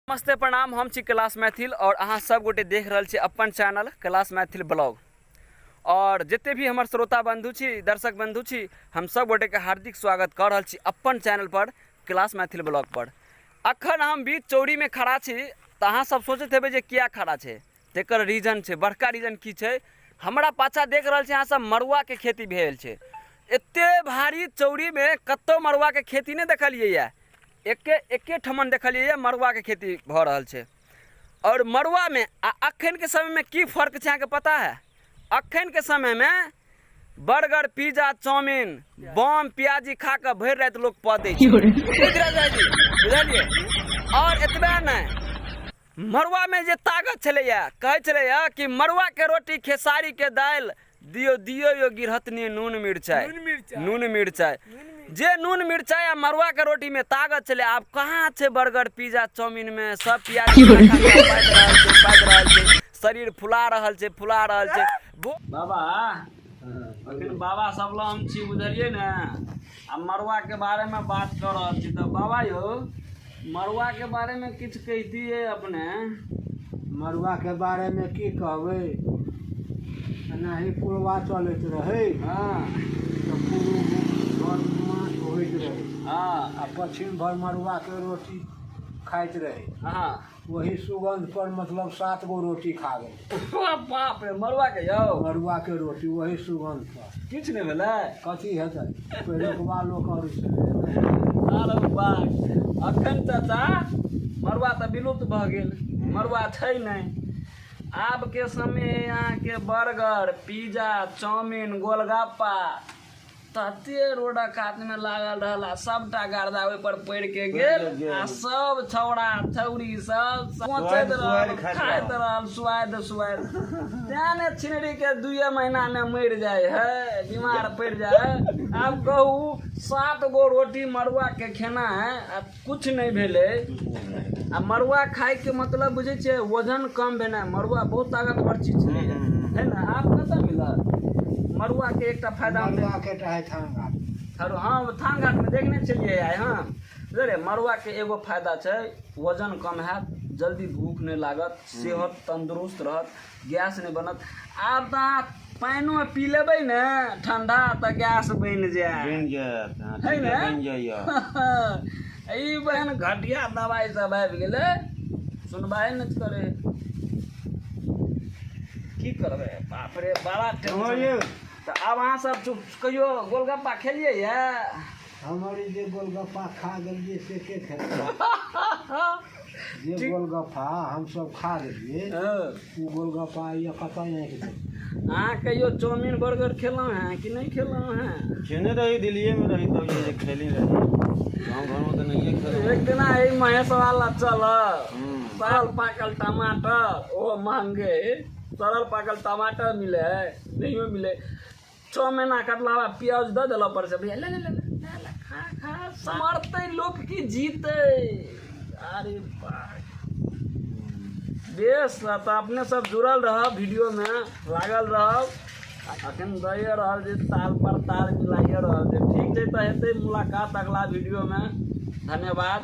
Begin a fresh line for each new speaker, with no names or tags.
नमस्ते प्रणाम, हम छी कैलाश मैथिल और अहाँ सब गोटे देख रहल छी अपन चैनल कैलाश मैथिल ब्लॉग। और जते भी हमर श्रोता बंधु छी, दर्शक बंधु छी, हम सब गोटे के हार्दिक स्वागत कर रहल छी अपन चैनल पर कैलाश मैथिल ब्लॉग पर। अखन हम बीच चौरी में खड़ा छी त अहाँ सब सोचैत हेबै जे किया खड़ा छै, तेकर रीजन छै, बड़का रीजन की छै, हमरा पाछा देख रहल छी अहाँ सब मड़ुआ के खेती भेल छै। एते भारी चौरी में कतौ मड़ुआ के खेती नहि देखलियै या, एके एके ठमन देखलियै मड़ुआके खेती भऽ रहल छै। आओर मड़ुआमे आ अखनके समयमे की फर्क छै अहाँके पता है? अखनके समयमे बर्गर, पिज्जा, चाउमीन, बम, प्याजी खा कऽ भरि राति लोक पदै छै, बुझलियै? आओर एतबे नहि, मड़ुआमे जे ताकत छलैए, कहै छलैए कि मड़ुआके रोटी खेसारीके दालि दियौ दियौ यौ गिरहतनी नून मिरचाइ, नून मिरचाइ, जे नून मिरचाइ आ मड़ुआके रोटीमे ताकत छलै आब कहाँ छै? बर्गर, पिज्जा, चाउमीनमे सब प्याज पाकि रहल छै, शरीर फुला रहल छै, फुला रहल छै। बाबा अखन बाबा सब लग हम छी, बुझलियै ने, आ मड़ुआके बारेमे बात कऽ रहल छी। तऽ बाबा यौ, मड़ुआके बारेमे किछु कहितियै अपने?
मड़ुआके बारेमे की कहबै, एनाही पुरवा चलैत रहै। तऽ पूर्व भर माछ होइत रहै। आ पश्चिम भर मड़ुआके रोटी खाइत रहै। वही सुगंध पर मतलब 7 गो रोटी खा गेलै।
बाप रे, मड़ुआके यौ?
मड़ुआके रोटी वही सुगंध पर।
किछु नहि भेलै?
कथी हेतै, पहिलुकबा लोक आओर छलै।
अरे बाप, अखन चाचा मड़ुआ तऽ विलुप्त भऽ गेल, मड़ुआ छै नहि। आबके समय अहाँके बर्गर, पिज्जा, चाउमीन, गोलगप्पा तते रोडक कातमे लागल रहल आ सबटा गर्दा ओहि पर पड़ि के गेल आ सब छौड़ा छौड़ी सब सोचैत रहल, खाइत रहल, स्वाद स्वाद। तें ने छिनरी के 2 महीना मे मरि जाइ है, बीमार पड़ि जाइ है। आब कहू, 7 गो रोटी मड़ुआ के खेना है आ कुछ नहि भेलै। आ मड़ुआ खाइके मतलब बुझै छियै, वजन कम भेनाइ। मड़ुआ बहुत ताकतवर चीज छलै है ने, आब कतऽ मिलत? मड़ुआके एकटा फायदा
मड़ुआके रहै थान घाट।
हँ, थान घाटमे देखने छलियै आइ। हँ, बुझलियै, मड़ुआके एगो फायदा छै, वजन कम हैत, जल्दी भूख नहि लागत, सेहत तन्दुरुस्त रहत, गैस नहि बनत। आब तऽ अहाँ पानिओ पी लेबै ने ठंडा तऽ गैस बनि जायत,
बनि जायत
है ने?
बनि जाइए।
ई बहन घटिया दवाइ सब आबि गेलै, सुनवाइ नहि करे, की करबै? बाप रे, बड़ा टेंशन। तऽ आब अहाँ सब चुप कहियो गोलगप्पा खेलियै ये?
हमर ई जे गोलगप्पा खा गेलियै से के खेतै? जे गोलगप्पा हमसब खा गेलियै ओ गोलगप्पा ये कतऽ आँखि देतै?
अहाँ कहियो चाउमीन बर्गर खेलहुँ हैं कि नहि खेलहुँ हैं?
खेने रही, दिल्लीए में रही तब ये खेली रही, गाँव घर में तो नहीं खेल।
एक दिना एहि महेश वाला चल, सड़ल पाकल टमाटर, ओ महंगे सड़ल पाकल टमाटर मिले है, नहियो मिले। 6 महीना कटला प्याज दऽ देला पर से, भैया ले ले ले ले, खा खा, मरतै लोक की जीतै? अरे बाप, बेस। तऽ अपने सब जुड़ल रहब, वीडियोमे लागल रहब। अखन दैए रहल छै, ताल पर ताल मिलाइए रहल छै। ठीक छै, तऽ हेतै मुलाकात अगला वीडियोमे। धन्यवाद।